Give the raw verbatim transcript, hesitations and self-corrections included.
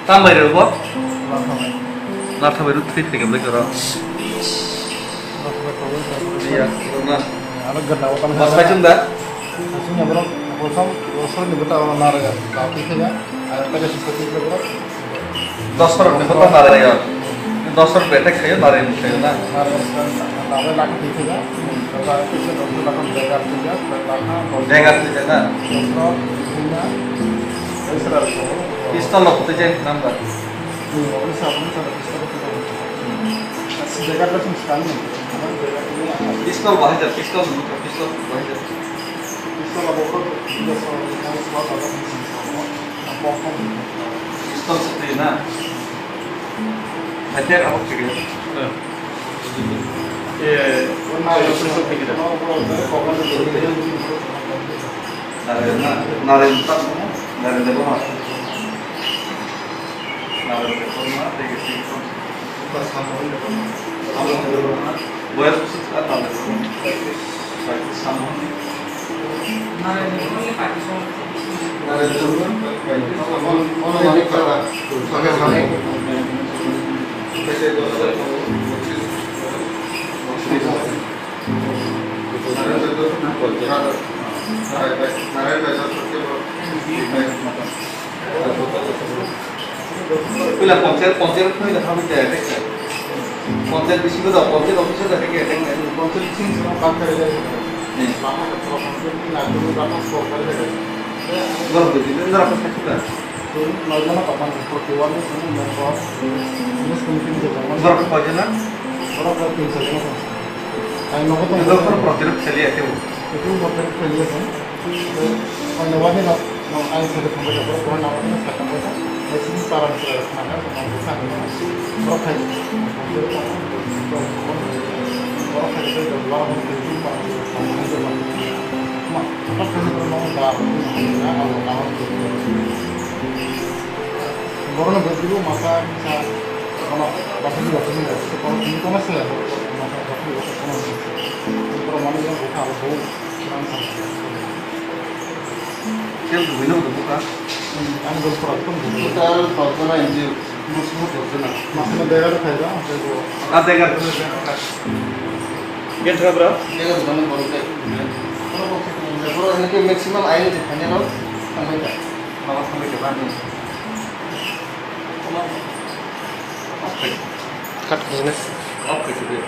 Tam bai rw bo? Natha bai rw thwi thai kemlai karo. Iya, na. Mas khai chum da? Sini borok kosong, kosong ni bwta o nara ya, kau thwi thai ya. Ada tadi seperti itu, borok. Dos rok ni bwta nara ya. Dos rok betek khayo, nara ya khayo na. Nara ya, nara ya lakh thwi thai ya. Kau itu se dos lakh betek thwi ya, lakh. Betek thwi ya na. Dos rok thwi ya. Pistol lo, putih je number. Pistol bahai jar, pistol, pistol bahai jar. Pistol abo ko, pistol abo ko, pistol abo ko, pistol se twi na. Hajar abo twi. Eh, pistol twi. Naren na, Naren tak mo, Naren de ko ma. Naren de ko ma, de ke si ko. Boyas bwswk sa tal de ko. Naren de ko ma, Naren de ko ma. Puila panchayat, panchayat khoi da khamwi da attack kha. Panchayat bisingo da, panchayat office da attack kha, attack kha. Panchayat bising song kam kare da. Ni. Lama da pro panchayat ni na tu da mas ko kare da. Gor de din da pa kha. Noijona tongmani, forty one ni simi member, business committee ni chairman. Borok koijona? Borok rok tin char jona tongo. Ang nogo tongo. Borok protirok kheliya kebo. Itu borok kheliya tongo. Ang nogo ni nok, nok ang sade thangbai tongo, borok nama ni sakang bai tongo. Sini para ni sila khna kha, borok khai. Borok khai, borok khai, borok khai. Ma, borok khai, borok nama da, nama da. Borokno bwrwi masa, ano, basai basai ni, borok ni kono se, masa basai basai kono se. Borok manu yang buka abo, borok rang sa. Kel dugui no buka. Hmm, ang dol pura pun buka. Total dol jona inji, mus mus dol jona. Masa na bega da khaida, ang bega. Ah, bega. Bega da bro? Bega da bro, borok de. Borok ni maximum ayo je thani no, sampai da. Mama sampai da bani. Cut khaina. Off khaisidi.